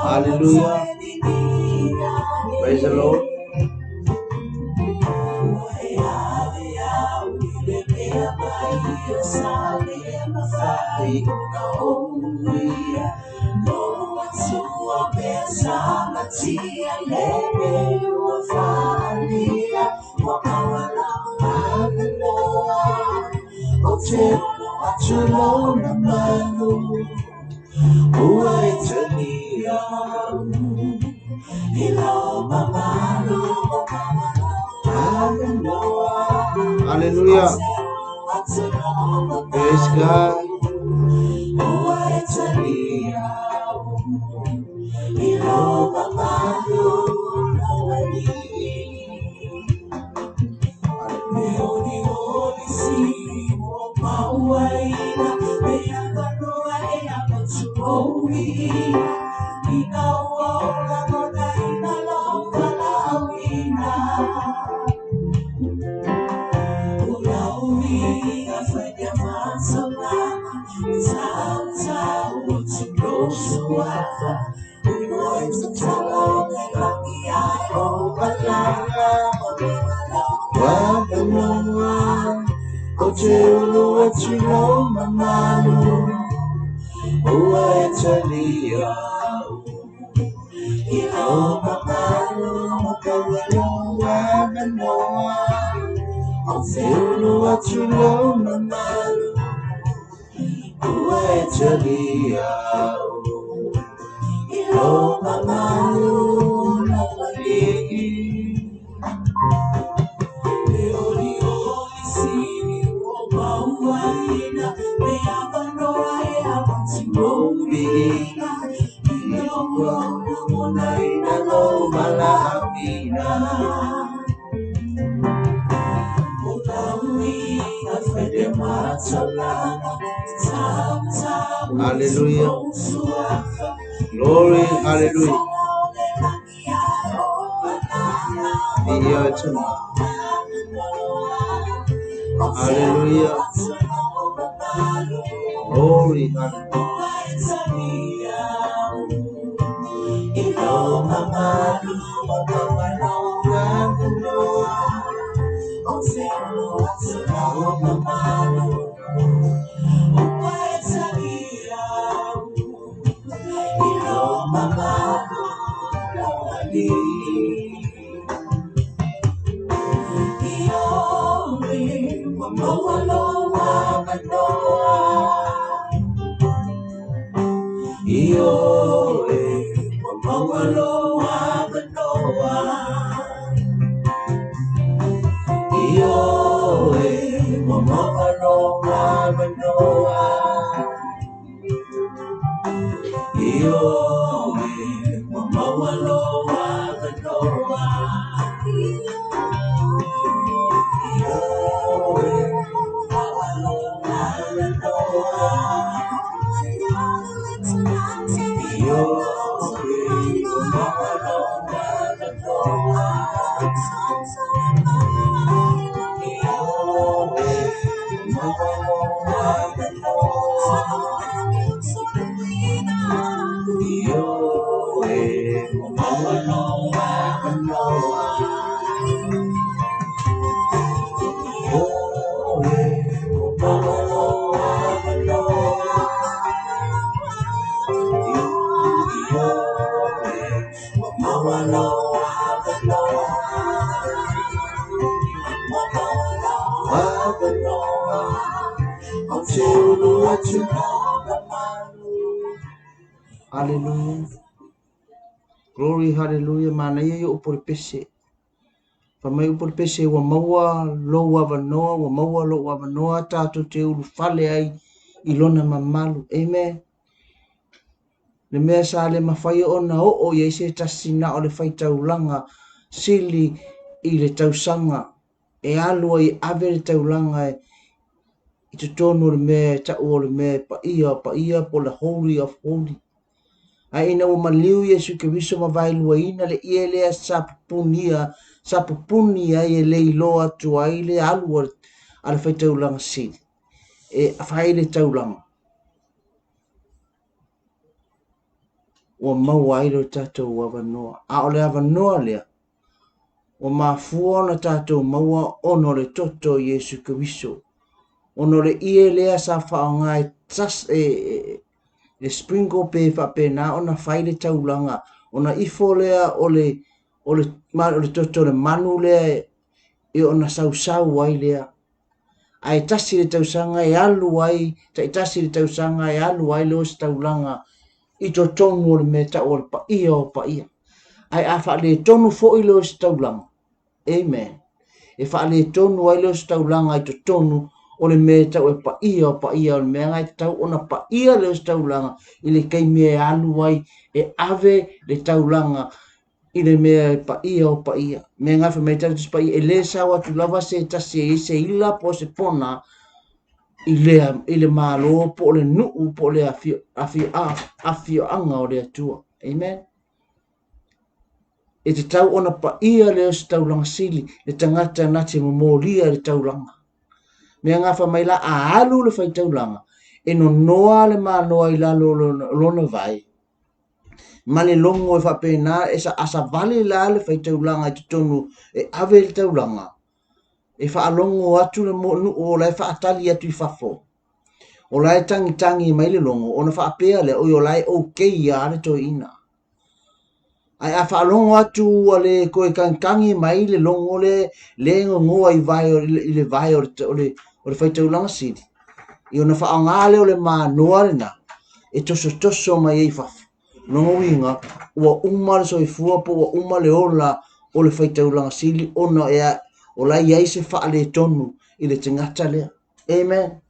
Hallelujah. Praise the Lord. Hallelujah. Praise God. Hallelujah. Glory, hallelujah. Hallelujah. Glory, hallelujah. Hallelujah. Glory, hallelujah. Manaia ia upu le pese. Fa mai upu le pese ua maua lou avanoa, ua maua lou avanoa tatou te ulufale ai i lona mamalu. Amen. Le mea sa le mafai ona oo i ai se tasi na o le faitaulaga sili i le tausaga e alu ai e ave le taulaga i totonu o le mea e taua o le mea e paia o paia po o le Holy of Holy. Ae ina ua maliu Iesu Keriso ma vaeluaina le ie lea sa pupunia, sa pupuni ai e le iloa atu ai le alu a le faitaulaga sili e fai le taulaga, ua maua ai lo tatou avanoa. A o le avanoa lea, ua mafua ona tatou maua ona o le toto o Iesu Keriso, ona o le ie lea sa faaaoga e, e, e, e sprinkle pe faapena ona fai le taulaga, ona ifo lea o le, o le, o le toto o le manu lea e ona sausau ai lea. Ae tasi le tausaga e alu ai, taitasi le tausaga e alu ai le ositaulaga i totonu o le mea tau o le paia o paia. Ae a faaletonu foi le ositaulaga, amen, e faaletonu ai le ositaulaga i totonu o le mea tau e paia o paia, o le mea e tatau ona paia le ositaulaga i le taimi e alu ai e ave le taulaga i le mea e paia o paia. Mea nga fai mai tau Tusi Paia, e le sao atu lava se tasi e i ai se ila po o se pona i le, i le Malo po o le nuu po o le afioaga o le Atua. Amen. E tatau ona paia le ositaulaga sili le tagata na te momolia i le taulaga. Mea nga fai mai la, a alu le faitaulaga, e nonoa le manoa i lalo o lona vae, ma le logo e faapena e sa a savali la le faitaulaga i totonu e ave le taulaga e faalogo atu le nuu o la e faatali atu i fafo o la e tagitagi mai le logo ona faapea lea oi o la e okay lava le toeaina. Ae a faalogo atu ua le toe tagitagi mai le logo le le gogoa i vae i le vae o le o le o le faitaulaga sili ia ona faaaoga lea o le manoa lena e tosotoso mai ai i fafo. O lona uiga, ua uma le soifua po ua uma le ola o le faitaulaga sili ona e o la e i ai se faaletonu i le tagata lea. Amen.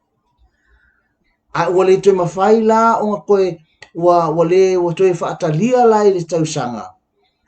A ua le toe mafai la ona toe ua ua le ua toe faatalia la i le tausaga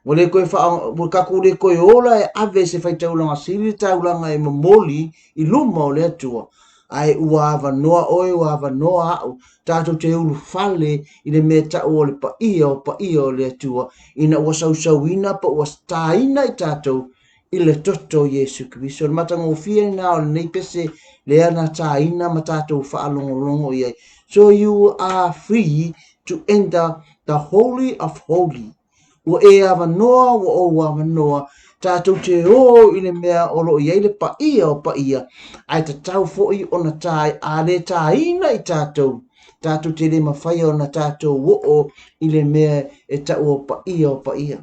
Ua le toe faa, ua tatou le toe ola e ave se faitaulaga sili le taulaga e momoli i luma o le Atua, ae ua avanoa oe, ua avanoa a'u, tatou te ulufale i le mea ta'u o le paia o paia o le Atua, ina ua sausauina po ua taina i tatou i le toto o Iesu Keriso. O le matagofie lena o lenei pese lea na taina ma tatou faalogologo i ai. So you are free to enter the holy of holy. Ua e avanoa, ua ou avanoa, tatou te ō i le mea o lo o i ai le paia o paia, ae tatau foi ona tā, a le tāina i tatou, tatou te le mafai ona tatou oo i le mea e tau o paia o paia.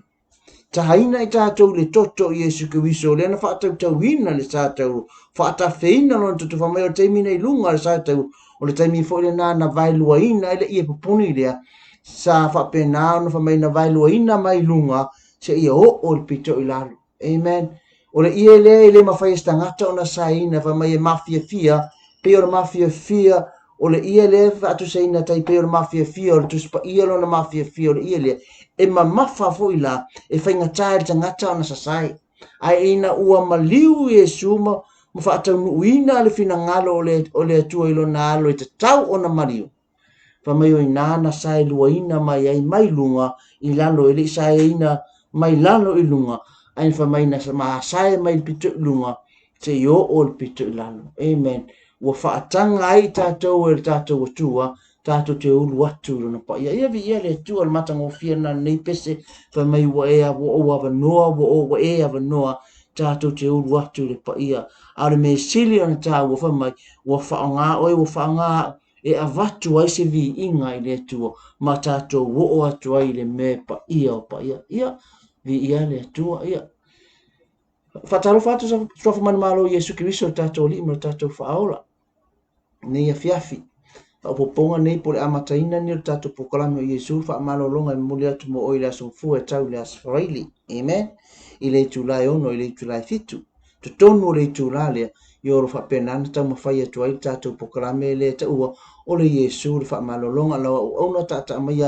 Tāina i tatou i le toto o Iesu Keriso, lea na faatautauina le sa tauro, faatafeina lona toto, fai mai o le taimi na i luga o le sa tauro, O le taimi foi lena na vaeluaina ai le ie pupuni lea, sa faapena ona fai mai na vaeluaina mai luga seia oo i le pito i lalo. Amen. O le ie lea e le mafai e se tagata ona saina, fai mai e mafiafia, pei o le mafiafia o le ie lea e faatusaina tai pei o le mafiafia o le Tusi Paia lona mafiafia o le ie lea, e mamafa foi la, e faigata i le tagata ona sasae. Ae ina ua maliu Iesu ma, ma faataunuuina le finagalo o le, o le Atua i lona alo e tatau ona maliu, fai mai o ina na saeluaina mai ai mai luga i lalo, e le i saeina mai lalo i luga, ae fai mai na masae mai le pito i luga seia oo i le pito i lalo. Amen. Ua faataga ai i tatou e le tatou Atua tatou te ulu atu i lona paia. Ia viia le Atua, le matagofie lena lenei pese, fai mai ua e ua ou avanoa, ua ou ua e avanoa, tatou te ulu atu i le paia. A o le mea sili ona taua, fai mai, ua faaaoga oe, ua faaaoga au, e avatu ai se viiga i le Atua, ma tatou oo atu ai i le mea paia o paia. Ia, viia le Atua, ia. Faatalofa atu Suafa Manumalo Iesu Keriso, le tatou Alii ma le tatou Faaola. Nei afiafi. Faaopoopoga nei po o le amataina nei o le tatou polokalame o Iesu le faamalologa e momoli atu mo oe i le aso Gafua e tau i le aso Faraile. Amen. I le itula e 6 i le itula e 7. Totonu o le itula lea, ia o lo faapena ona taumafai atu ai le tatou polokalame lea e taua o le Iesu le faamalologa. Lau auauna taataa mai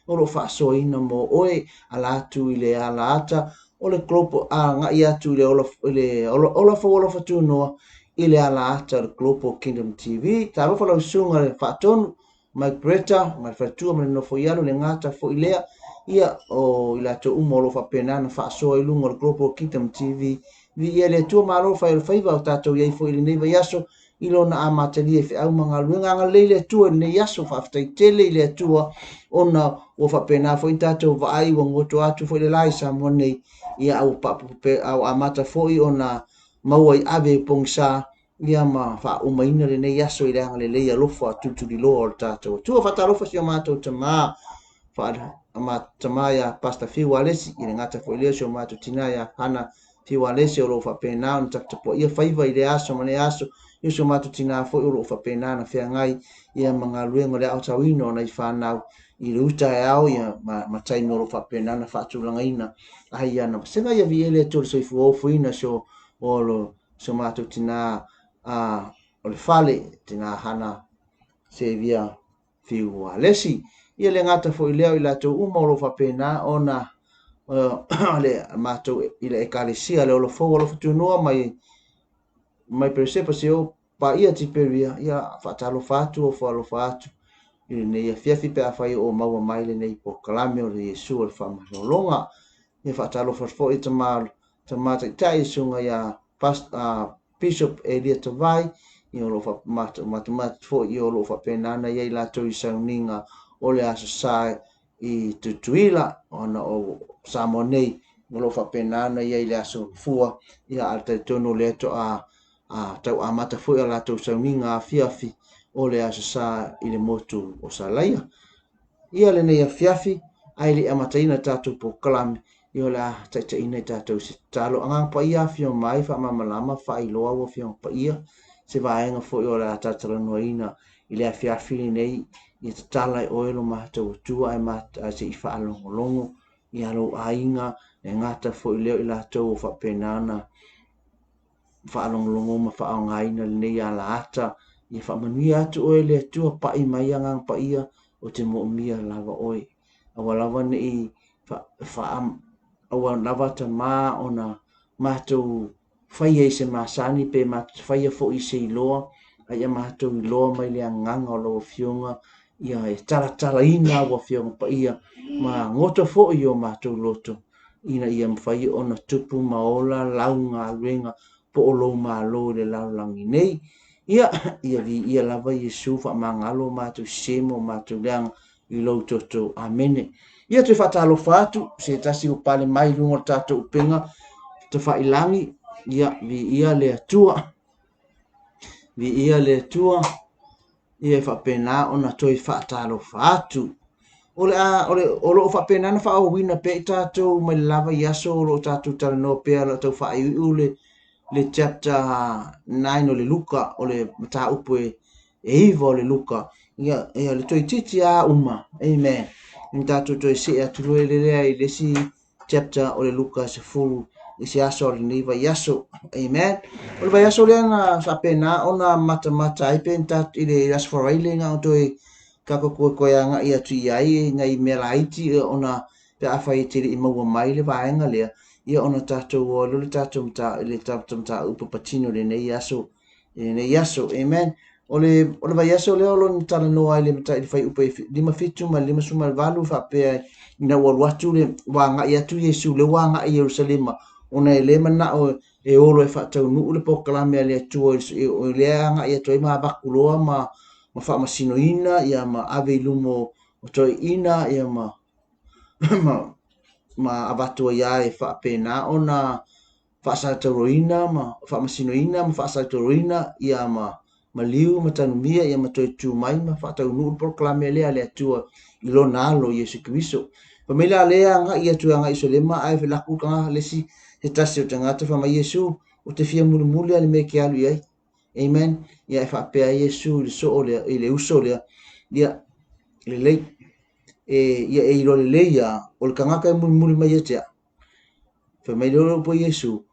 o lo o faasoaina mo oe, ala atu i le ala ata o le Global, agai atu i le ola, i le ola, ola fou alofa tunoa i le ala ata o le Global Kingdom TV. Talofa lau susuga i le Faatonu, Mike Bretta, ma le faletua ma le nofo i alo, le gata foi lea, ia, o i latou uma o lo o faapena ona faasoa i luga o le Global Kingdom TV. Viia le Atua, malo fai o le faiva o tatou i ai foi i lenei vaiaso, i lona amatalia i feau ma galuega. Agalelei le Atua i lenei aso, faafetai tele i le Atua, ona ua faapena foi ona tatou vaai, ua goto atu foi le la i Samoa nei, ia, a ua papupe, a ua amata foi ona maua i ave i pogisa, ia ma faaumaina lenei aso i le agalelei alofa tulituliloa o le tatou Atua. Faatalofa si o matou tama, tama ia Pastor Fiu Alesi, i le gata foi lea si o matou tina ia Hana Fiu Alesi, o lo o faapena ona taputapuaia faiva i lea aso ma lea aso, i si o matou tina foi o lo o faapena ona feagai ia ma galuega o le aotauina o nai fanau i le uta e ao ia ma, ma taimi o lo o faapena ona faatulagaina ai ana vasega. Ia viia le Atua i le soifua ofoina si o, o lo si o matou tina a, o le fale, tina Hana Sevia Fiu Alesi. Ia le gata foi lea o i latou uma o lo o faapena ona uh, le matou i le ekalesia le Ola Fou Alofa Tunoa mai mai Peresepa se o paia Tiperia, ia faatalofa atu o faalofa atu i lenei afiafi pe afai o maua mai lenei polokalame o le Iesu o le Faamalologa. Ia faatalofa foi tama tama taitai susuga ia Past, Bishop Elia Tavai, ia o lo o matamata foi ia o lo o faapena ona i ai latou i sauniga o le Aso Sa i Tutuila, ona o Samoa nei o lo o faapena ona i ai i le aso fua, ia a talitonu o lea toa a tau amata foi a latou sauniga afiafi o le Aso Sa i le motu o Salaia. Ia lenei afiafi, ae le i amataina le tatou polokalame, ia o le a taitaiina i tatou i se tatalo. Agaga Paia afio mai, faamalamalama, faailoa ua Afioga Paia, se vaega foi o le a talatalanoaina i le afiafi lenei, ia tatala e oe lo matou Atua ae, ae se i faalogologo ia lou aiga, e gata foi lea o i latou o faapena ona faalogologo ma faaaogaina lenei alaata, ia faamanuia atu oe le Atua, pai mai Agaga Paia, o te moomia lava oe. Aua lava nei fa, fa, aua lava tamā ona matou faia i se masani pe matou faia foi i se iloa, a ia matou iloa mai le agaga o lau Afioga, ia e talatalaina au Afioga Paia ma goto foi i o matou loto, ina ia mafai ona tupu ma ola lau galuega po o lou Malo i le lalolagi nei. Ia, ia viia lava Iesu, faamagalo o matou sese ma o matou leaga i lou toto. Amene. Ia toe faatalofa atu se tasi ua pale mai i luga o le tatou upega tafailangi. Ia, viia le Atua. Viia le Atua. Ia e faapena ona toe faatalofa atu. O le a, o le, o lo o faapena ona faaauauina pea i tatou mai le lava i aso o lo o tatou talanoa pea o lo o tau faaiuiu le, le chapter 9 o le Luka, o le mataupu e, e iva o le Luka. Ia, ia le toeitiiti a uma. Amen. Ina tatou toe see atu loa lea i le isi chapter o le Luka 10 i se aso o lenei vaiaso. Amen. O le vaiaso lea na faapena ona matamata ai pe i le Aso Faraile na o toe tatou toe toe agai atu i ai nai mea laiti ona pe afai e te le i maua mai le vaega lea, ia ona tatou o ai loa le tatou le tatou mataupu patino i lenei aso i lenei aso. Amen. O le, o le vaiaso lea o lo o talanoa ai le matai le fuaiupu e 57 ma le 58 faapea ina ua alu atu le ua agai atu Iesu lea ua agai i Ierusalema ona e le manao e olo e faataunuu le polokalame a le Atua i lea agai atu ai ma avatu loa ma ma faamasinoina ia ma ave i luma o toeaiina ia ma ma ma avatu ai lava e faapena ona faasalatauina ma faamasinoina ma faasalatauina ia ma maliu ma tanumia ia ma toe tu mai ma faataunuu le polokalame lea a le Atua i lona alo Iesu Keriso. Fai mai la lea agai atu agai i Ierusalema ae felaku le le isi se tasi o tagata fai mai Iesu ou te fia mulimuli lava i le mea e te alu i ai. Amen. Ia e faapea ai Iesu i le soo lea, i le uso lea. Ia lelei. E, ia e iloa lelei lava, o le tagata e mulimuli mai ia te au. Fai mai lea o le upu a Iesu,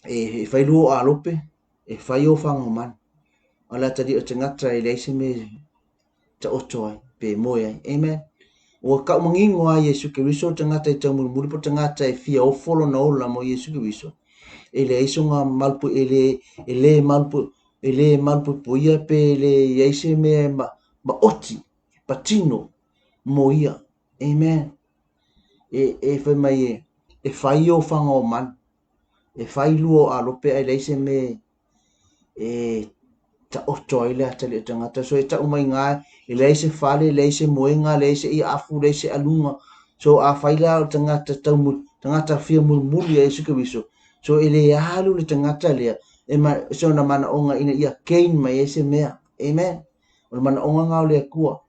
e, e fai lua o alope, e fai o faga o manu. A o le atalii o le tagata e leai se mea e taoto ai, pe moe ai. Amen. Ua kau manino lava Iesu Keriso, o le tagata e taumulimuli po o le tagata e fia ofo lona ola mo Iesu Keriso, e leai sona malu e le e le malu e le malupuipuia pe le i ai se mea e maoti, patino mo ia. Amen. E, e fai mai e, e fai ofaga o manu, e fai lua o alope ae leai se mea e taoto ai le atalii o le tagata. So e tau mai iga, e leai se fale, leai se moega, leai se iaafu, leai se aluga. So afai la o le tagata tau tagata fia mulimuli ia Iesu Keriso, so e le alu le tagata lea e ma, sona manaoga ina ia gain mai ai se mea. Amen. O le manaoga lena o le Atua.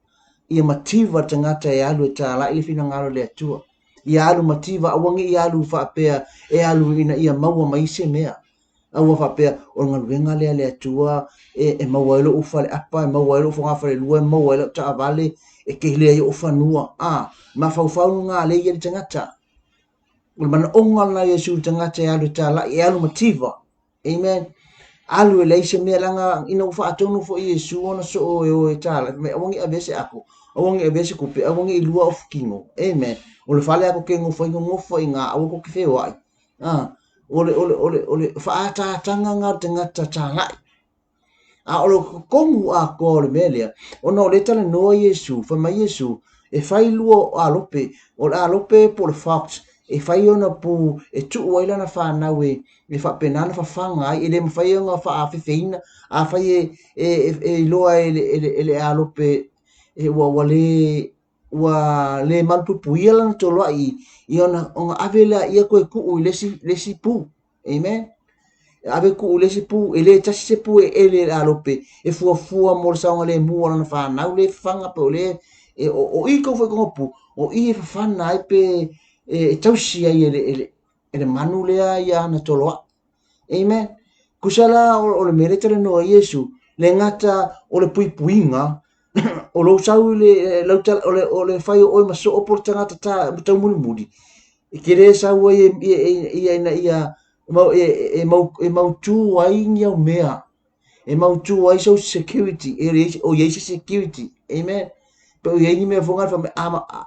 Ia mativa le tagata e alu e talai le finagalo o le Atua. Ia alu mativa, aua ne i alu faapea e alu ina ia maua mai se mea. A ua faapea, o le galuega lea a le Atua e, e maua ai lo'u faleapa, e maua ai lo'u fogafalelua, e maua ai lau taavale, e tele ai o'u fanua. A, mafaufau lena lea e i ai le tagata. O le manaoga lena o Iesu i le tagata e alu e talai, e alu mativa. Amen. Alu e leai se mea, leaga ina ua faatonu foi Iesu ona soo e o e talai, fai mai, aua ne i avea se ato, aua ne i avea se tupe, aua ne i lua ou fukino. Amen. O le fale a tou te nofo ai, nonofo ai i ina, aua tou te feoai. A, o le, o le, o le, o le faaataataga lena o le tagata talai. A o le totonu atoa o le mea lea, ona o lea e talanoa Iesu, fai mai Iesu, e fai lua o alope, o le alope po o le fox, e fai ona pu e tuu ai lana fanau e, e faapena ona fafaga ai, e le mafai ona faafefeina, afai e, e, e, e iloa e le, e le, e le alope e, ua, ua le ua le malupuipuia lana toloai ia ona, ona ave lea ia toe tuu i le isi, le isi pu. Amen. E ave tuu i le isi pu, e le tasi se pu e ele le alope, e fuafua mo le saogalemu o lana fanau le fafaga pe o le, e, o, o i kou foi kona pu, o i e fafana ai pe e, e tausi ai e le, e le, e le manu lea ia ana toloai. Amen. Kusa la o, o le mea lea e talanoa ai Iesu, le gata o le puipuiga, o lou sau i le, lau tala, o le, o le fai o oe ma soo po o le tagata tā, taumulimuli, e te le sau ai e, e, e, ia ina ia mau, e, e, mau, e mautū ai ni au mea, e mautū ai sou security, e le, o i ai se security, amen. Pe o i ai ni mea foi ngā wha me, a, a,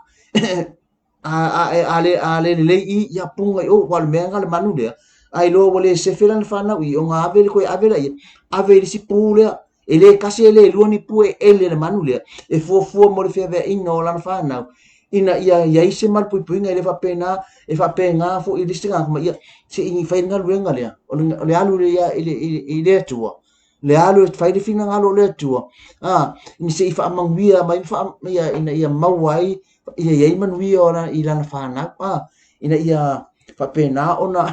A, a, e, a, le, a le lelei i, ia punga i o, ua le mea nga le manu lea, a iloa ua le sefe lana fanau i, o nga ave le koe ave la ia, ave i le isi pu lea, e le kasi e le lua ni pu e ele le manu lea, e fuafua mo le feaveaiga o lana fanau, ina ia i ai se malupuipuiga e le faapena, e faapena foi i le isi tagata ma ia, se i fai le galuega lea, o le, o le alu lea i le, i le, i le Atua, le alu e fai le finagalo o le Atua, a, se i faamanuia mai ma faa, ia, ina ia maua ai ia i ai manuia o i lana fanau, a, ina ia faapena ona,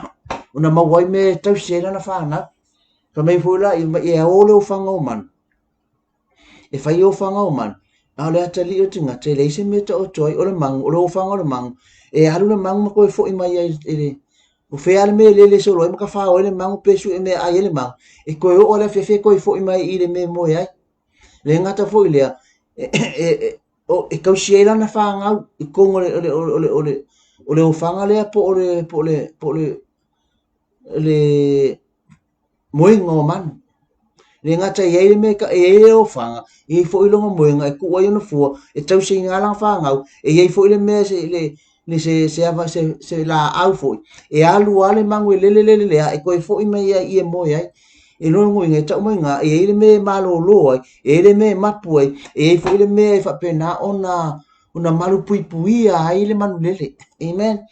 ona maua ai mea e tausi ai lana fanau. Fai mai foi la, e ao le ofaga o manu, e fai ofaga o manu, a o le atalii o le tagata, e leai se mea e taoto ai, o le magu, o le ofaga o le magu, e alu le magu ma toe foi mai ai i le, o fea le mea e lele solo ai ma tafao ai le magu pe sue mea e ai ai le magu, e toe oo i le afiafi e toe foi mai i le mea e moe ai. Le gata foi lea, e, e, e, o, e tausi ai lana fanau i totonu o le, o le, o le, o le, o le ofaga lea po o le, po o le, po o le, le moega o manu. Le gata i ai le mea e i ai le ofaga, e i ai foi lona moega e tuu ai ona fua, e tausi ai lana fanau, e i ai foi le mea se, le, le se, se, ava, se, se laau foi, e alu lava le magu e lele lele lea, e toe foi mai ai i e moe ai. E lona uiga e tau mai iga, e i ai le mea e malolo ai, e i ai le mea e mapu ai, e i ai foi le mea e faapena ona, ona malupuipuia ai le manulele. Amen.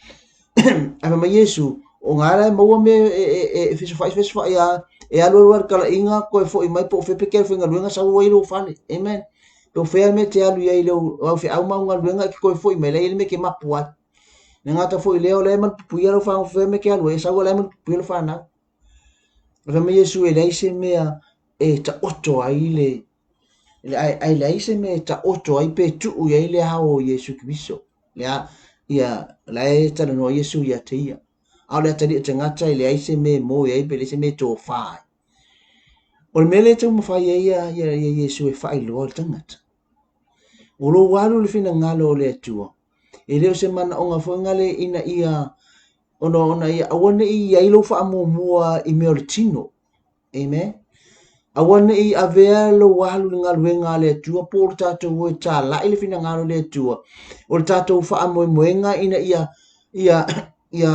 Ae fai mai Iesu, o ngā la e maua mea e, e, e, e fesofai fesofai a, e alu alu a le talaiga, toe foi mai po o fea pe te alu faigaluega sau ai i lou fale. Amen. Po o fea le mea e te alu i ai i lou au feau ma au galuega e te toe foi mai la e i ai le mea e te mapu ai. Le gata foi lea o la e malupuipuia lau fanau fea mea e te alu ai, e sau la e malupuipuia lau fanau. Ae fai mai Iesu e leai se mea e taoto ai le, le ae, ae leai se mea e taoto ai pe tuu i ai le ao o Iesu Keriso. Lea, ia, la e talanoa Iesu ia te ia. A o le atalii o tagata e leai se mea e moe ai pe leai se mea e tofa ai. O le mea lea e taumafai ai ia, ia, ia Iesu e faailoa i le tagata. O lou alu i le finagalo o le Atua, e le o se manaoga foi ngale ina ia ona ona ia aua ne i i ai lou faamuamua i mea o le tino. Amen. Aua ne i avea lou alu i le galuega a le Atua po o le tatou o e talai le finagalo o le Atua. O le tatou faamoemoega ina ia ia ia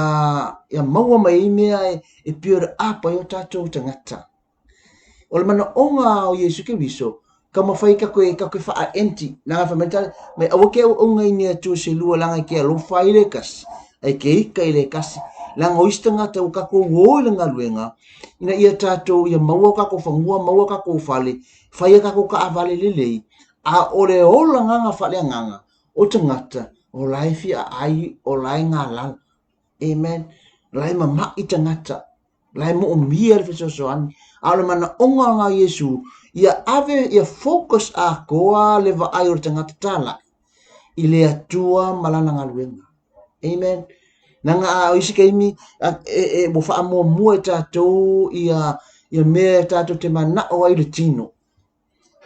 ia maua mai ai mea e, e build up ai o tatou tagata. O le manaoga o Iesu Keriso, taumafai ka koe, ka koe faaenti, leaga fai mai le tala, mai aua ke auauna i ni Atua se lua leaga e ke alofa ai le tasi, ae ke ika i le tasi. Leaga o isi tagata ua tatou o i le galuega, ina ia tatou ia maua o tatou fanua, maua o tatou fale, fai a tatou taavale lelei, a o le ola agaga faaleagaga o tagata, o la e fia aai, o la e galala. Amen. O la e mama'i tagata. La e moomia le fesoasoani. A o le manaoga o Iesu, ia ave, ia focus atoa le vaai o le tagata talai i le Atua ma lana galuega. Amen. Leaga a o isi taimi, e, e, ua faamuamua e tatou ia, ia mea e tatou te manao ai le tino.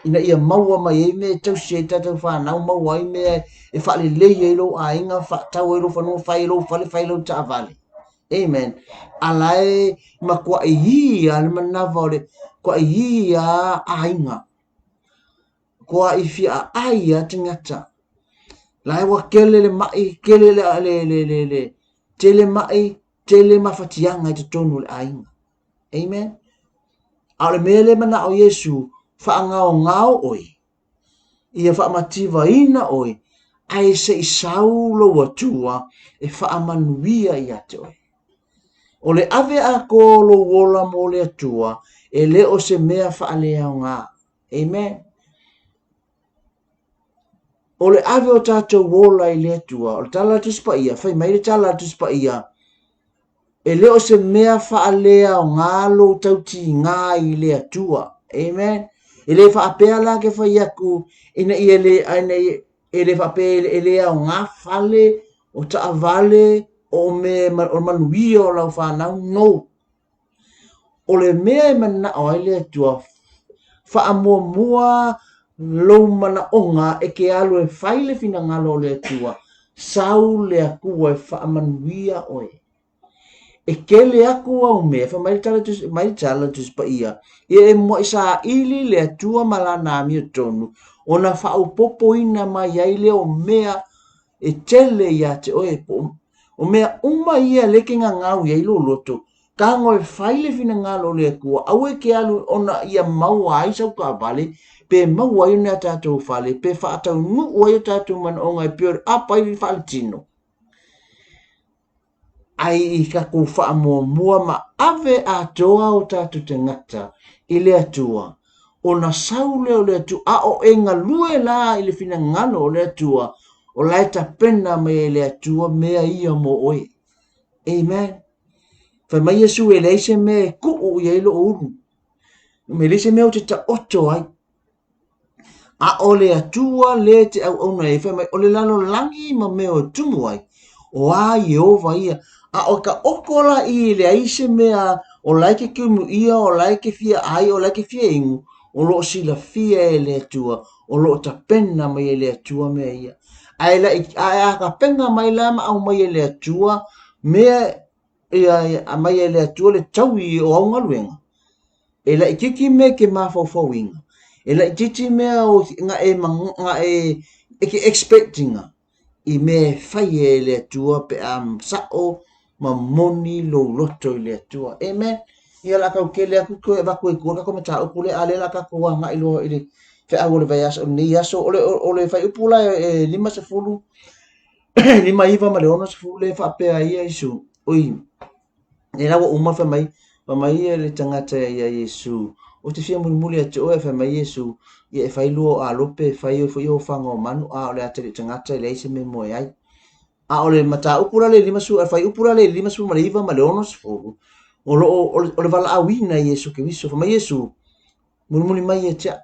ina ia maua mai ai mea e tausi ai tatou fanau, maua ai mea e faalelei ai lou aiga, faatau ai lou fanua, fai ai lou fale, fai ai lou taavale. Amen. A la e matuai ī lava le manava o le matuai ī lava aiga. Matuai fiaaai lava tagata. La e ua tele le mai, tele le, le, le, le, le tele mai, tele mafatiaga i totonu o le aiga. Amen. A o le mea lea e manao Iesu, faagaogao oe, ia faamativaina oe, ae se i sau lou Atua e faamanuia ia te oe. O le ave atoa o lou ola mo le Atua, e le o se mea faaleaoga. Amen. O le ave o tatou ola i le Atua, o le tala a le Tusi Paia, fai mai le tala a le Tusi Paia, e le o se mea faaleaoga lou tautiga i le Atua. Amen. E le faapea la ke fai atu ina ia le, ina ia, e le faapea e le aoga fale, o taavale, o mea o manuia o lau fanau. No. O le mea e manao ai le Atua, faamuamua lou manaoga e ke alu e fai le finagalo o le Atua, sau le Atua e faamanuia oe. E kele aku au mea, fai mai le tala mai le tala Tusi Paia, ia e muaʻi saili le Atua ma lana amiotonu, ona faaopoopoina mai ai lea o mea e tele iā te oe, po o mea uma ia lea e ke gagau i ai lou loto, tago e fai le finagalo o le Atua, aua e ke alu ona ia maua ai sau taavale, pe maua ai ni a tatou fale, pe faataunuu ai o tatou manaoga e build up ai le faaletino. Ai i tatou faamuamua ma ave atoa o tatou tagata i le Atua, ona sau lea o le Atua, a o e galue la i le finagalo o le Atua, o la e tapena mai e le Atua mea ia mo oe. Amen. Fai mai Iesu e leai se mea e tuu i ai lou ulu. E leai se mea ou te taoto ai. A o le Atua lea e te auauna ai, fai mai, o le lalolagi ma mea o tumu ai, o a Ieova ia. A o ka oko la i e leai se mea o la e ke kumu ʻia, o la e ke fia ʻai, o la e ke fia inu, o lo o silafia e le Atua, o lo o tapena mai e le Atua mea ia. Ae laʻi, ae a tapena mai la ma aumai e le Atua mea ia aumai e le Atua le taui o au galuega, e laitiiti mea e ke mafaufauina, e laitiiti mea o na e, na e, e ke expect ina i mea e fai e le Atua pe a sa'o ma moni lou loto i le Atua. Amen. Ia la kau kele aku koe avatu i tua tatou mataupu lea, a lea la tatou agai loa i le feau o le vaiaso, o lenei aso, o le, o le fuaiupu la e 50, 59 ma le 60 lea e faapea ai Iesu, oi, lea la ua uma fai mai, fai mai le tagata ia Iesu, ou te fia mulimuli ia te oe, fai mai Iesu, ia e fai lua o alope, e fai ai foi ofaga o manu, a o le atalii tagata e leai se mea e moe ai. A o le mataupu la le 50, fuaiupu la le 59 ma le 60, o lo o, o le valaauina i Iesu Keriso, fai mai Iesu, mulimuli mai ia te au.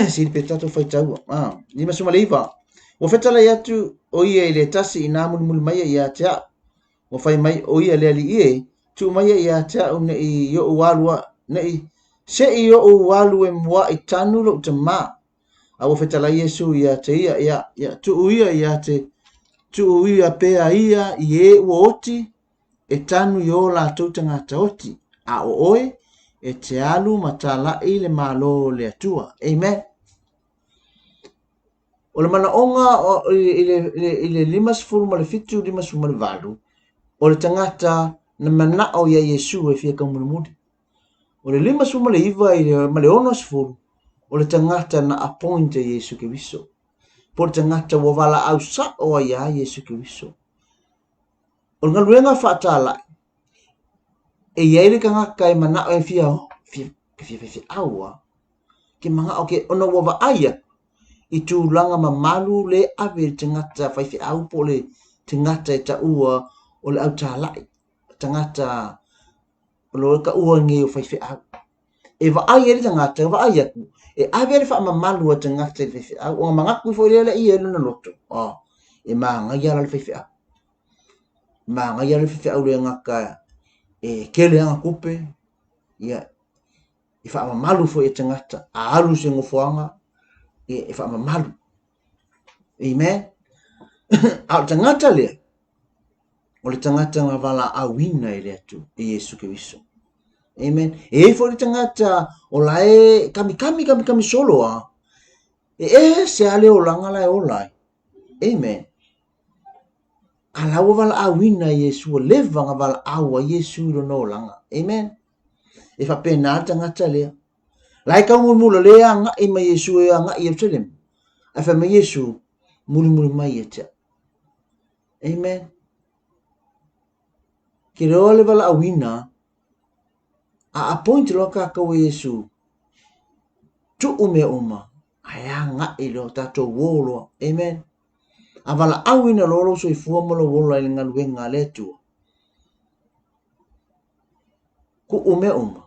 Sili pe tatou faitaua. Ah, 59. Ua fetalai atu o ia i le tasi inā mulimuli mai ia te au. Ua fai mai o ia le alii e, tuu mai ia te au neʻi oʻu alu neʻi seʻi oʻu alu e muaʻi tanu loʻu tamā. A ua fetalai Iesu ia te ia, ia, ia, tuu ia ia te, tuu ia pea ia i e ua oti, e tanu i ō lātou tagata oti, a o oe, E te alu ma talai le Malo o le Atua. Amen. O le manaoga i le 57, 58, o le tagata na manao ia Iesu e fia taumulimuli. O le 59 ma le 60, o le tagata na appoint e Iesu Keriso. Po o le tagata ua valaau sao ai ia Iesu Keriso. O le galuega faatalai, e i ai le tagata e manao e fia, fia, fia faifeau a, ke manao ke, ona ua vaai atu i tulaga mamalu le ave i le tagata faifeau po o le tagata e taua o le autalai, tagata o lo o taua nei o faifeau. E vaai ai le tagata, e vaai atu, e ave le faamamalu a le tagata i le faifeau, ona manatu ifo lea ia i lona loto, oh, e manaia la le faifeau. Manaia le faifeau le gata e tele ana tupe, ia, e faamamalu foi e tagata, a alu se nofoaga, ia, e faamamalu. Amen. A o le tagata lea, o le tagata na valaauina e le Atua, e Iesu Keriso. Amen. E i ai foi le tagata o la e kamikami, kamikami solo a, e ese a le olaga la e ola ai. Amen. A la ua valaauina e Iesu, ua leva na valaau ai Iesu i lona olaga. Amen. E faapena le tagata lea. La e taumulimuli lea e agai mai Iesu e agai i Ierusalema. Ae fai mai Iesu, mulimuli mai ia te au. Amen. Ke loa le valaauina, a appoint loa kākou e Iesu, tuu mea uma, ae agai loa tatou uō loa. Amen. A valaauina loa lou soifua ma lou ola i le galuega a le Atua, kuu mea uma,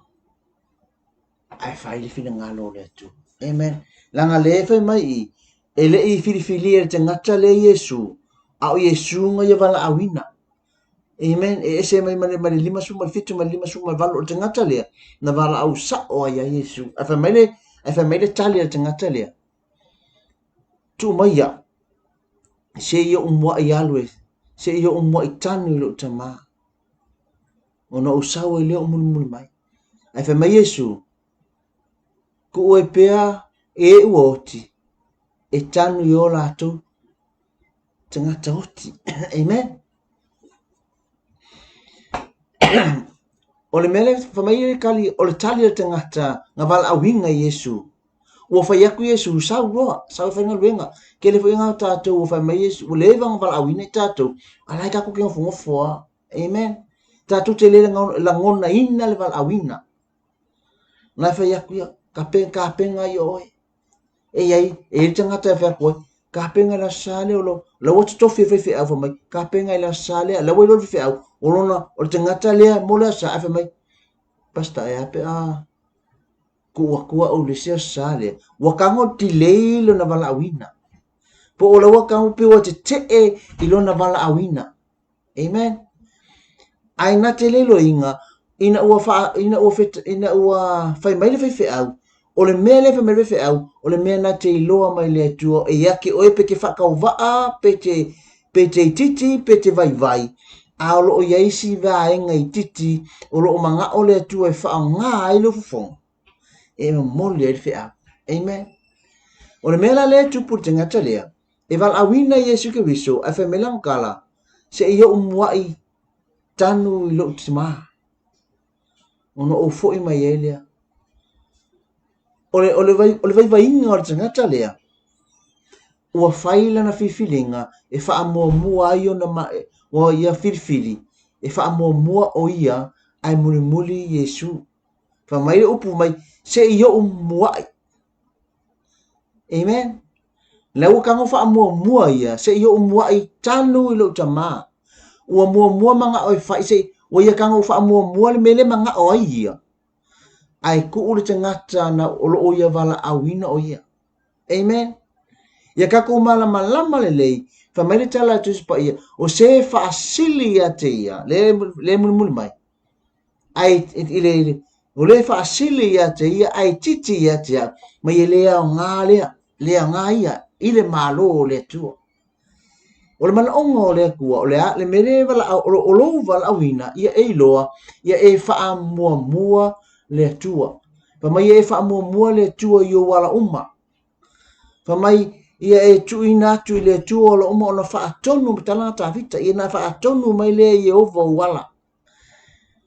ae fai le finagalo o le Atua. Amen. Leaga lea e fai mai i, e le i filifilia e le tagata lea Iesu, a o Iesu na ia valaauina. Amen. E ese mai ma le, ma le 57 ma le 58 o le tagata lea, na valaau sao ai ia Iesu. Ae fai mai le, ae fai mai le tali a le tagata lea, tuu mai ia'u, se i ou mua'i alu e, se i ou mua'i tanu i lou tamā, ona ou sau ai lea ou mulimuli mai. Ae fai mai Iesu, Kuu ai pea e ua oti, e tanu i o latou tagata oti. Amen. O le mea lea, fai mai le tali, o le tali a le tagata na valaauina i Iesu, ua fai atu Iesu, sau loa, sau e faigaluega. Tele foi na o tatou ua fai mai Iesu, ua leva ona valaauina i tatou, a la e tatou te nofonofo lava. Amen. Tatou te le lagonaina le valaauina. Na e fai atu ia, ka kapenga ia oe. E i ai, e i ai le tagata e fai atu ai, kapenga i le Aso Sa lea o lou, la ua totofi e le faifeau fai mai, kapenga i le Aso Sa lea, la ua iloa le faifeau, o lona, o le tagata lea mo le Aso Sa, ae fai mai, Pastor, e a pe a tuu atu au i le isi Aso Sa lea, ua tago delay lona valaauina. Po o la ua tago pe ua tetee i lona valaauina. Amen. Ae na te le iloiga, ina ua wha, ina ua fet, ina ua whai mai le faifeau, o le mea lea fai mai le faifeau, o le mea na te iloa mai le Atua, e ia ke oe pe te whaakauwaa, pe te, pe te itiiti, pe te vaivai, a o loo i ai isi vaega itiiti, o loo mangao le Atua e whaonga ai lou fofoga, e momoli ai le feau. Amen. O le mea la lea e tupu i le tagata lea, E valaauina Iesu Keriso, ae fai mai lana tala, Se i ou muaʻi tanu i loʻu timā, ona ou foʻi mai ai lea. O le, o le, vai, o le vaivaiga o le tagata lea, ua fai lana filifiliga e faamuamua ai ona ma, ua ia filifili e faamuamua ʻo ia ae mulimuli Iesu. Fai mai le upu mai, se i ou muaʻi. Amen. La ua tago faamuamua ia, se i ou muaʻi tanu i lou tamā. Ua muamua manaʻo e fai, se i, ua ia tago faamuamua le mea lea e manaʻo ai ia. Ae tuu le tagata na o loo ia valaauina o ia. Amen. Ia tatou malamalama lelei, fai mai le tala a Tusi Paia, o se faasili ia te ia, le, le mulimuli mai. Ae i le, o le faasili ia te ia, ae titi ia te au, mai e le aoga lea, le aoga ia i le Malo o le Atua. O le manaoga o le Atua, o le a, le mea lea e valaau, o, o lou valaauina, ia e iloa, ia e faamuamua le Atua. Fai mai ia e faamuamua le Atua i ou ala uma. Fai mai ia e tuuina atu i le Atua ala uma ona faatonu ma tala a Tavita, ia na faatonu mai lea e Ieova ou ala.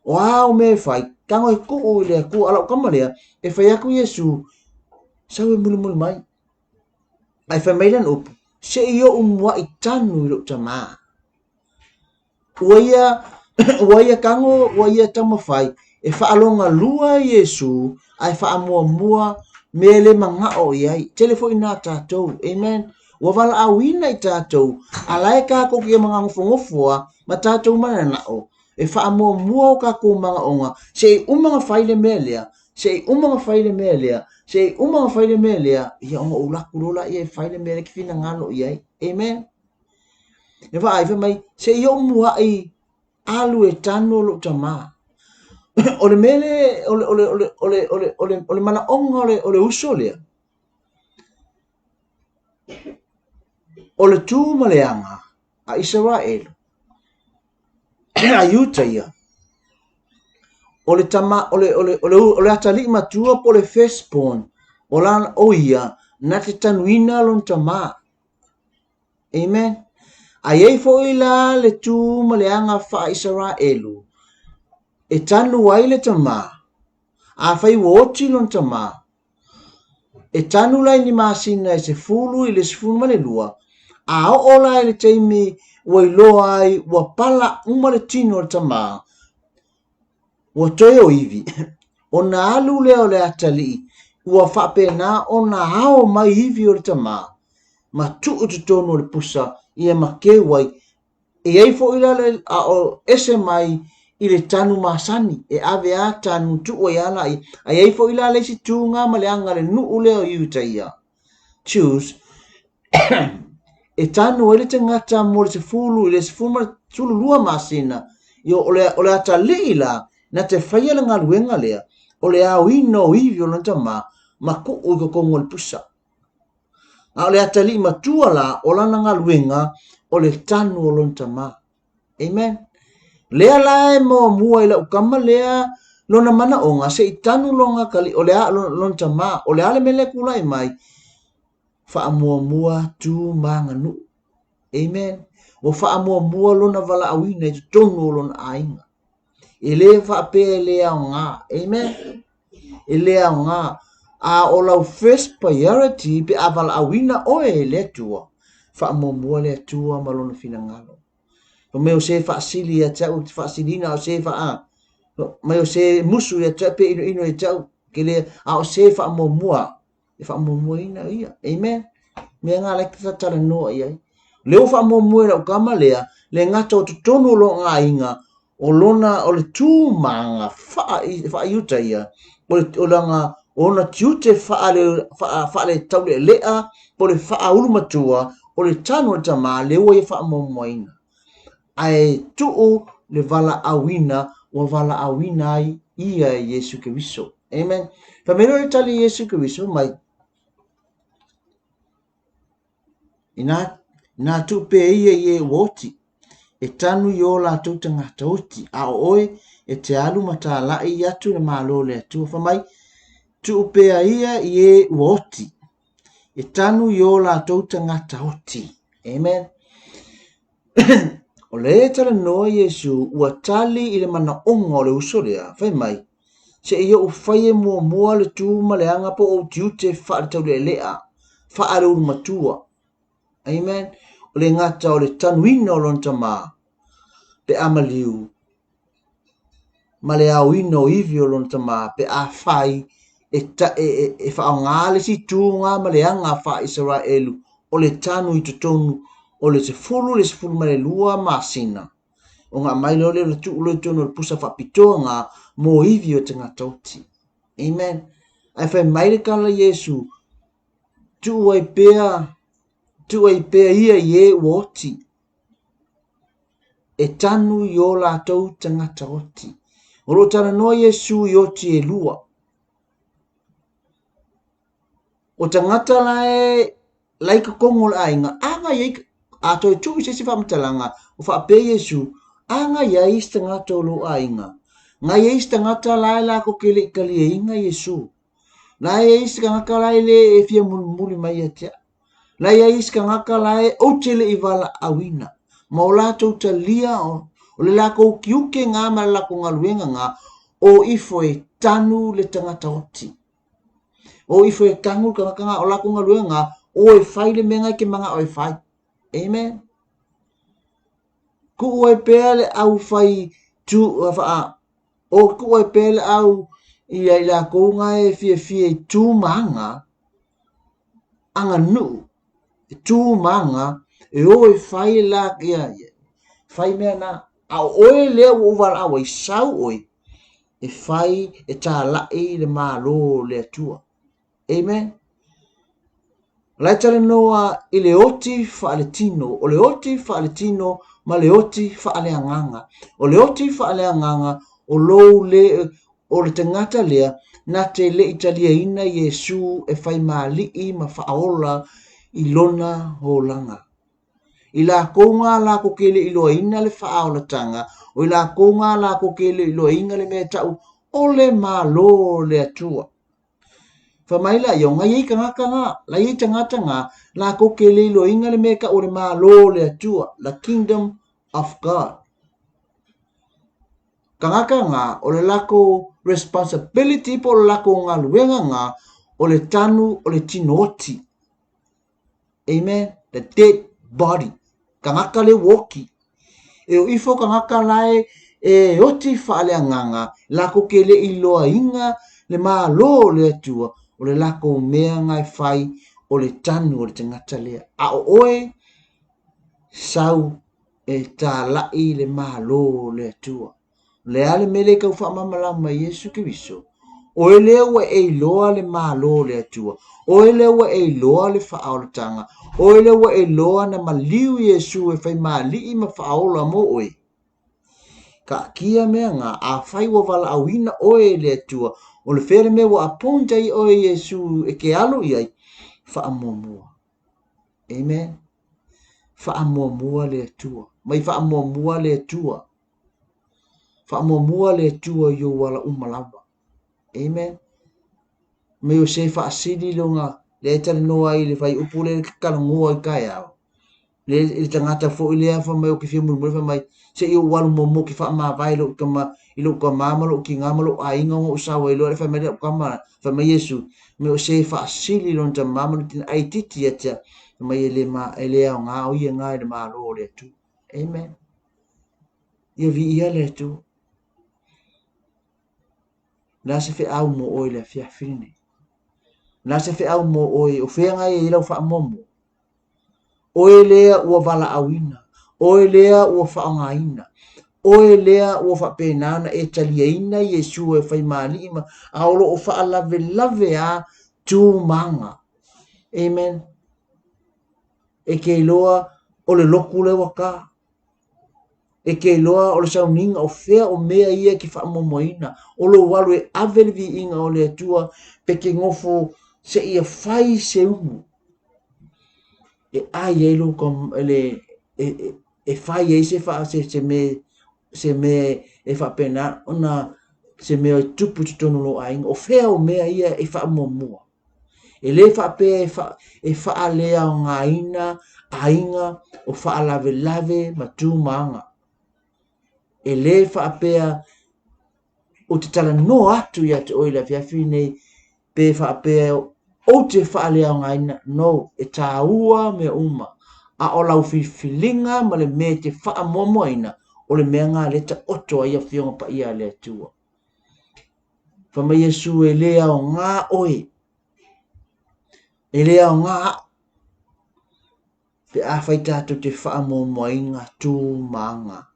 O a au mea e fai, tago e tuu i le Atua. A o lau tama lea, e fai atu Iesu, sau e mulimuli mai. Ae fai mai lana upu, se i ou muaʻi tanu i lou tamā. Ua ia, ua ia tago, ua ia taumafai e faalogalua Iesu ae faamuamua mea e le manao i ai. Tele foi nā tatou. Amen. Ua valaauina i tatou, a la e tatou te maganofonofo a ma tatou mananao e faamuamua o tatou manaoga se i uma ona fai le mea lea, se i uma ona fai le mea lea, se i uma ona fai le mea lea, ia ona ou alu atu loa lea e fai le mea lea e te finagalo i ai. Amen. E vaai fai mai, se i ou muaʻi alu e tanu lou tamā. O le mea le, o le, o le, o le, o le, o le, o le, o le manaoga o le, o le uso lea, o le tu ma le aga a Isaraelu, a Iuta ia, o le tama, o le, o le, o le, o le atalii matua po o le firstborn, o la, o ia, na te tanuina lona tamā. Amen. A i ai foi la le tu ma le aga faa-Isaraelu e tanu ai le tamā, afai ua oti lona tamā, e tanu la i ni masina e 10 i le 12, a oo la i le taimi ua iloa ai ua pala uma le tino o le tamā, Ua toe o ivi, ona alu lea o le atalii, ua faapena ona ao mai ivi o le tamā, ma tuu i totonu o le pusa, ia ma keu ai. E i ai foi la le a o ese mai i le tanu masani, e ave a tanu tuu ai a laia. A i ai foi la le isi tuga ma le aga le nuu lea o Iuta ia. Jews, e tanu ai le tagata mo le 10 i le 12 masina, ia o le, o le atalii la, na te faia le galuega lea, o le aoina o ivi o lona tamā, ma tuu i totonu o le pusa. A o le atalii matua la, o lana galuega, o le tanu o lona tamā. Amen. Lea la e muamua i lau tama lea lona manaoga se i tanu lona kali o le a lona tamā o le a le mea lea e tulai mai faamuamua tu ma aganuu. Amen. Ua faamuamua lona valaauina i totonu o lona aiga. E le faapea e le aoga. Amen. E le aoga. A o lau first priority pe a valaauina oe e le Atua, faamuamua le Atua ma lona finagalo. Fai mai o se faasili ia te au, ou te faasiliina, a o se faa, mai o se musu ia te au pe inoino ia te au, ke le, a o se faamuamua, e faamuamuaina ia. Amen. Mea ngā lai te talanoa i ai. Le ua faamuamua i lau kama lea, le gata o totonu o lona aiga, o lona, o le tūmanga wha, whaaiuta ia, o le, o langa, o ona tiute whaale, wha, whaale taulelea, po le whaaulu matua, o le tanu o le tamā, le ua ia faamuamuaina. Ae tuu le valaauina ua valaauina ai ia e Iesu Keriso. Amen. Fai mai loa le tali a Iesu Keriso mai, Inā, inā tuu pea ia i e ua oti, e tanu i ō lātou tagata oti, a o oe e te alu ma tālaʻi atu le Malo o le Atua. Fai mai, tuu pea ia i e ua oti, e tanu i ō lātou tagata oti. Amen. O lea e talanoa Iesu ua tali i le manaoga o le uso lea, fai mai, Se i ou fai e muamua le tu ma le aga po o ou tiute faaletaulealea, faaleulu matua. Amen. O le gata o le tanuina o lona tamā, pe a maliu, ma le aoina o ivi o lona tamā pe afai e, ta, e, e, e faaaoga le isi tuga ma le aga faa-Isaraelu o le tanu i totonu o le 10 i le 12 masina. Ona aumai loa lea o le tuu loa i totonu o le pusa faapitoa ngā mō ivi o tagata oti. Amen. Ae fai mai le tala Iesu, tuu ai pea, tuu ai pea ia i e ua oti. E tanu i ō lātou tagata oti. O lo o talanoa Iesu i oti e lua. O tagata la e la i totonu o le aiga, a ngai ai, a toe tuu i se isi faamatalaga, o faapea Iesu, a ngai ai isi tagata o lou aiga. Nga i ai isi tagata la e latou te le i taliaina Iesu. La e i ai isi tagata la e le e fia mulimuli mai ia te au. La e i ai isi tagata la e ou te le i valaauina. Ma o latou talia o, o le lakou tiute nga ma le lakou galuega nga, o ifo e tanu le tagata oti. O ifo e tanu le tagata nga, o lakou galuega nga, o e fai le mea nga e te manao e fai. Amen. Tuu ai pea le au fai tu, faa, o tuu ai pea le au ia i lakou nga e fiafia i tu ma aga, aganuu, e tu ma aga, e o e fai la, ia, ia, fai mea na. A o oe lea ua ou valaau ai, sau oe, e fai e tālaʻi le Malo o le Atua. Amen. O la e talanoa i le oti faaletino, o le oti faaletino ma le oti faaleagaga. O le oti faaleagaga o lou le, o le tagata lea na te le i taliaina Iesu e fai ma alii ma faaola i lona olaga. I lakou nga lakou ke le iloaina le faaolatanga, o i lakou nga lakou ke le iloaina le mea e tau o le Malo o le Atua. Fai mai la ia, o ngai tagata nga, la iai tagata nga, lakou ke le iloaina le mea e tau o le Malo o le Atua, the Kingdom of God. Tagata nga, o le lakou responsibility po o le lakou galuega nga, o le tanu o le tino oti. Amen. The dead body. Tagata le ua oti. E o ifo tagata la e, e oti faaleagaga, lakou ke le iloaina le Malo o le Atua, o le lakou mea nga e fai o le tanu o le tagata lea. A o oe, sau e tālaʻi le Malo o le Atua. O le a le mea lea e tau faamalamalama e Iesu Keriso? Oe lea ua e iloa le Malo o le Atua, oe lea ua e iloa le faaolataga, oe lea ua e iloa na maliu Iesu e fai ma alii ma faaola mo oe. Taatia mea nga, afai ua valaauina oe e le Atua, o le fea le mea ua appoint ai oe Iesu e te alo i ai? Faamuamua. Amen. Faamuamua le Atua. Mai faamuamua le Atua. Faamuamua le Atua i ou ala uma lava. Amen. Mai o se faasili lona, lea e talanoa ai i le fuaiupu lea e talanoa i taeao. Le, i le tagata foi lea fai mai ou te fia mulimuli fai mai, se i ou alu muamua ou te faamavae i lou tama, i lou tama ma lou tina ma lou aiga ona ou sau ai loa lea. Fai mai lau tama, fai mai Iesu, mai o se faasili lona tama ma lona tina, ae itiiti ia te au. Fai mai e le, ma, e le aoga o ia nga i le Malo o le Atua. Amen. Ia viia le Atua. O le a se feau mo oe i le afiafi lenei? O le a se feau mo oe o fea ngai e i lau faamuamua? Oe lea ua valaauina, oe lea ua faaaogaina, oe lea ua faapena ona e taliaina Iesu e fai ma alii ma, a o lo o faalavelave a tu ma aga. Amen. E te iloa o le lotu lea ua ta. E te iloa o le sauniga o fea o mea ia e te faamuamuaina, o lou alu e ave le viiga o le Atua pe te nofo seia fai se ulu e ai ai lou le e, e, e fai ai se fa se se mea se mea e faapena ona se mea e tupu i totonu o lou aiga. O fea o mea ia e faamuamua? E le faapea e, fa, e faaleaogaina aiga o faalavelave ma tu ma aga. E le faapea ou te talanoa atu ia te oe i le afiafi nei pe faapea ou te faaleaogaina. No, e tāua mea uma. A o lau filifiliga ma le mea e te faamuamuaina, o le mea nga lea e taoto ai Afioga Paia a le Atua. Fai mai Iesu, e le aoga oe, e le aoga au, pe afai tatou te faamuamuaina tu ma aga.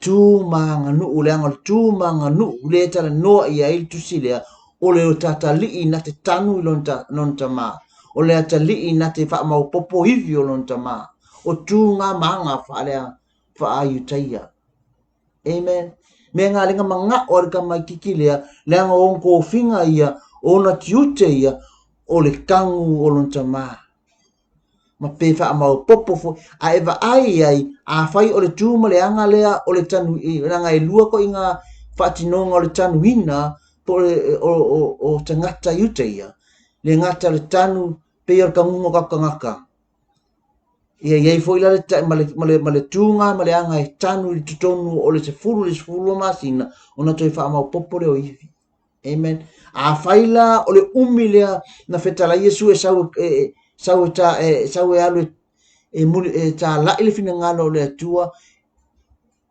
Tu ma aganuu, leaga o le tu ma aganuu lea e talanoa i ai le tusi lea, o le tatalii na te tanu i lona, lona tamā, o le atalii na te faamaopoopo ivi o lona tamā, o tu ngā ma aga faalea, faa-Iutaia. Amen. Me ngā lenga manga'o a le tamaititi lea, leaga o ona tofiga ia, o ona tiute ia, o le tagu o lona tamā. Ma pe faamaopoopo foi. A e vaai i ai, afai o le tu ma le aga lea o le tanu, leaga e lua koʻi ngā faatinoga o le tanuina po o, o, o, o tagata i uta ia, le gata o le tanu pei o le taguga o tatou tagata. Ia i ai foi la le, ma le, ma le, ma le tūga ma le aga e tanu i totonu o le 10 i le 12 masina ona toe faamaopoopo lea o ivi. Amen. Afai la o le umi lea na fetalai Iesu e sau e, e, sau e, ta, e, sau e alu e, e, muli, e tāla'i le finagalo o le Atua,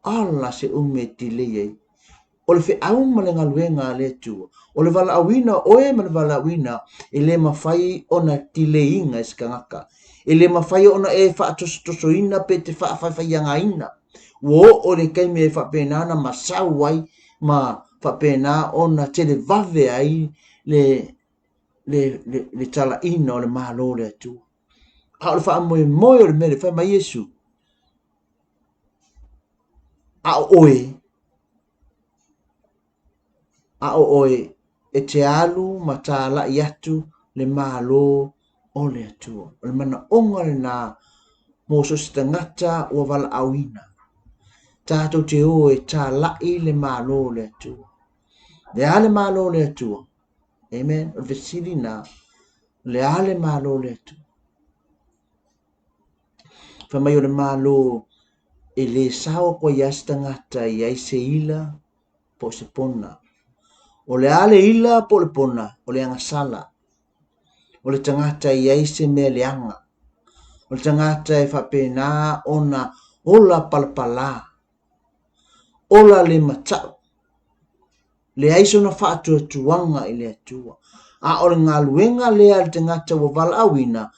ala se umi e tilei ai. O le feau ma le galuega a le Atua, o le valaauina o oe ma le valaauina e le mafai ona tileiina e se tagata. E le mafai ona e faatosotosoina pe te faafaifaiagaina. Ua oo i le taimi e faapena ona masau ai ma faapena ona televave ai le, le, le, le talaina o le Malo o le Atua. A o le faamoemoe o le mea lea, fai mai Iesu, a o oe, a o oe e te alu ma tāla'i atu le Malo o le Atua. O le manaoga lenā mo so o se tagata ua valaauina. Tatou te o e tāla'i le Malo o le Atua. Le a le Malo o le Atua? Amen. O le fesili nā, le a le Malo o le Atua? Fai mai o le Malo e lē sao atu ai lava se tagata e i ai se ila po o se pona. O le a le ila po o le pona? O le agasala. O le tagata e i ai se mea leaga. O le tagata e faapena ona ola palapalā, ola le mata'u. Leai sona faatuatuaga i le Atua. A o le galuega lea a le tagata ua valaauina,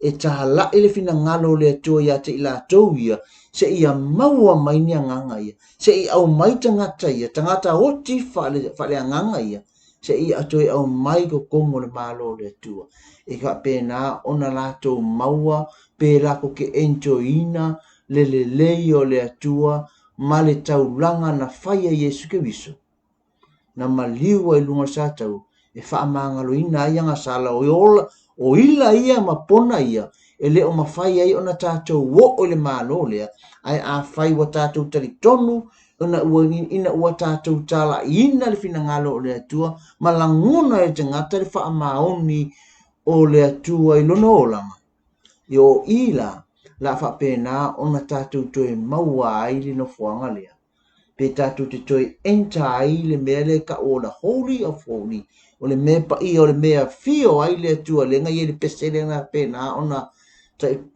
e tāla'i le finagalo o le Atua iā te i latou ia, seia maua mai ni agaga ia, seia aumai tagata ia, tagata oti faaleagaga ia, seia toe aumai i totonu o le Malo o le Atua. E faapena ona latou maua pe latou te enjoy-ina le lelei o le Atua ma le taulaga na fai e Iesu Keriso, na maliu ai i luga o le satau e faamagaloina ai agasala o ola, o ila ia ma pona ia e le o mafai ai ona tatou oo i le Malo lea, ae afai ua tatou talitonu ona ua, ina ua tatou talaiina le finagalo o le Atua ma lagona e le tagata le faamaoni o le Atua i lona olaga, I o i la, la faapena ona tatou toe maua ai le nofoaga lea, pe tatou te toe enter ai le mea lea e tau o le Holy of Holy, o le mea paia, o le mea e afio ai le Atua lea na i ai le pese lea na faapena ona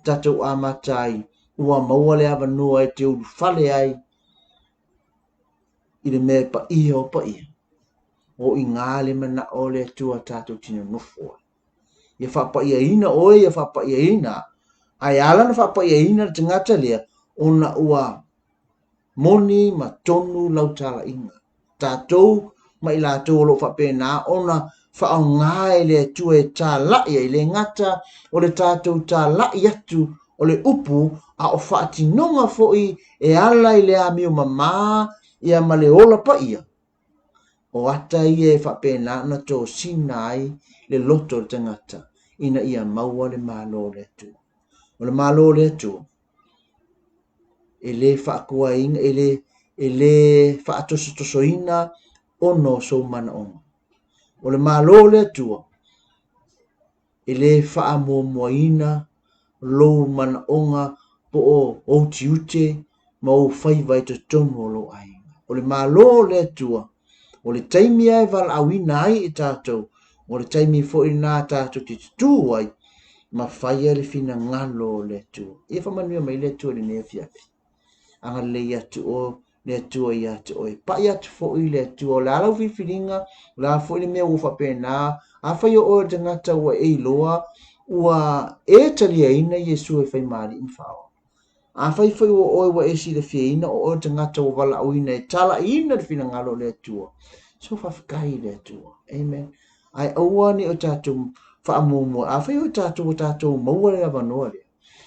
tatou amata ai, ua maua le avanoa e te ulufale ai i le mea paia o paia. O i ina le manao o le Atua tatou te nonofo ai. Ia faapaiaina oe, ia faapaiaina. Ae ala ona faapaiaina le tagata lea, ona ua moni ma tonu lau talaiga. Tatou ma i latou o lo o faapena ona faaaoga e le Atua e talai ai, le gata o le tatou talai atu o le upu, a o faatinoga foi e ala i le amio mamā ia ma le ola paia. O ata ia e faapena ona tosina ai le loto o le tagata ina ia maua le Malo o le Atua. O le Malo o le Atua, e le faatuaina, e le, e le faatosotosoina ona o sou manaoga. O le Malo o le Atua, e le faamuamuaina lou manaoga po o ou tiute ma ou faiva i totonu o lou aiga. O le Malo o le Atua, o le taimi lava e valaauina ai i tatou, o le taimi foi lena tatou te tutū ai ma faia le finagalo o le Atua. Ia faamanuia mai le Atua i lenei afiafi. Agalelei atu o le Atua ia te oe. Pai atu foi le Atua, o le a lau filifiliga, o le a foi le mea ua faapena, afai o oe o le tagata ua e iloa, ua e taliaina Iesu e fai ma Alii ma Faaola. Afai foi ua oe ua e silafiaina o oe o le tagata ua valaauina e talaiina le finagalo o le Atua, so faafetai i le Atua. Amen. Ae aua ne i o tatou faamuamua, afai o tatou ua tatou maua le avanoa lea,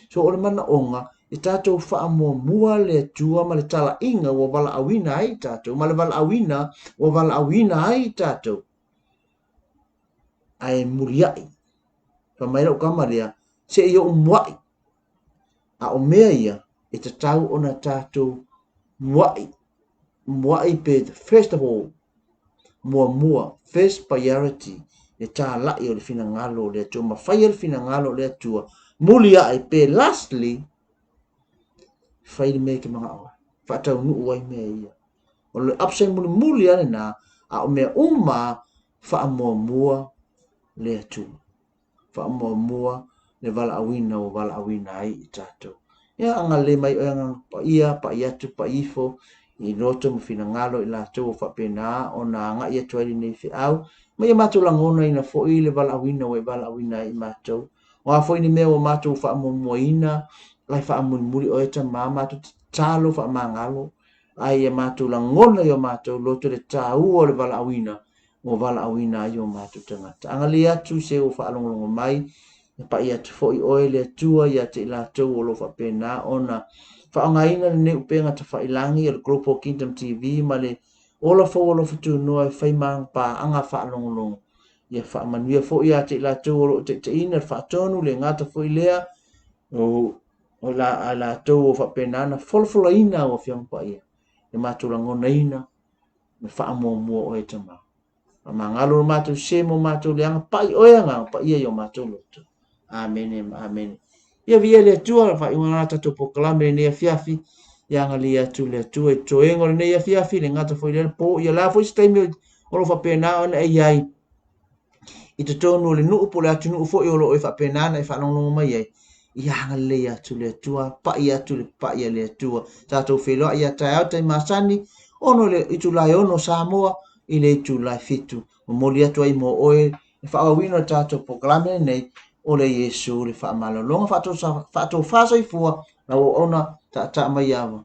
So o le manaoga, e tatou faamuamua le Atua ma le talaiga ua valaauina ai tatou, ma le valaauina ua valaauina ai tatou. Ae muliai, fai mai lau tama lea, se i ou muai. A o mea ia, e tatau ona tatou muai. mua'i pe first of all, muamua, first priority, le tāla'i o le finagalo o le Atua, ma faia le finagalo o le Atua, muli ae pe lastly, fai le mea e te mana'o ai, faataunuu ai mea ia. O le option mulimuli lava lena, a o mea uma faamuamua le Atua. Faamuamua le valaauina ua valaauina ai i tatou. Ia agalelei mai oe Agaga Paia, pai atu pai ifo i loto ma finagalo i latou ua faapena ona agai atu ai lenei feau, ma ia matou lagonaina foi le valaauina ua e valaauina ai i matou. O a foi ni mea ua matou faamuamuaina, ae faamulimuli oe Tama, matou tatalo faamagalo, ae ia matou lagona i o matou loto le taua o le valaauina ua valaauina ai o matou tagata. Agalelei atu se ua faalogologo mai, e pai atu foi oe le Atua ia te i latou o lo o faapena ona faaaogaina lenei upega tafailagi o le Global Kingdom TV ma le Ola Fou Alofa Tunoa e fai ma paaga faalogologo. Ia faamanuia foi ia te i latou o lo o taitaiina le faatonu, le gata foi lea, o o la, a latou o faapena ona folafolaina au Afioga Paia, e matou lagonaina me faamuamua oe Tama. Faamagalo lo matou se mo matou leaga, pai oe Agaga Paia i o matou loto. Amene ma amene. Ia viia le Atua, le faaiuga la tatou polokalame i lenei afiafi. Ia agalia atu le Atua i toega o lenei afiafi, le gata foi lea le po, ia la foi se taimi o lo o faapena ona e i ai i totonu o le nuu po o le atunuu foi o lo o e faapena ona e faalogologo mai ai, ia agalelei atu le Atua, pai atu le pai a le Atua. Tatou feiloai ia taeao taimi masani, ono le itula e 6 Samoa i le itula e 7. Momoli atu ai mo oe le faaauauina o le tatou polokalame lenei, o le Iesu le faamalologa faatofa soifua, lau auauna taataa mai ava.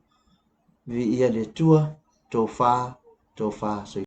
Viia le Atua, tofa, tofa soifua.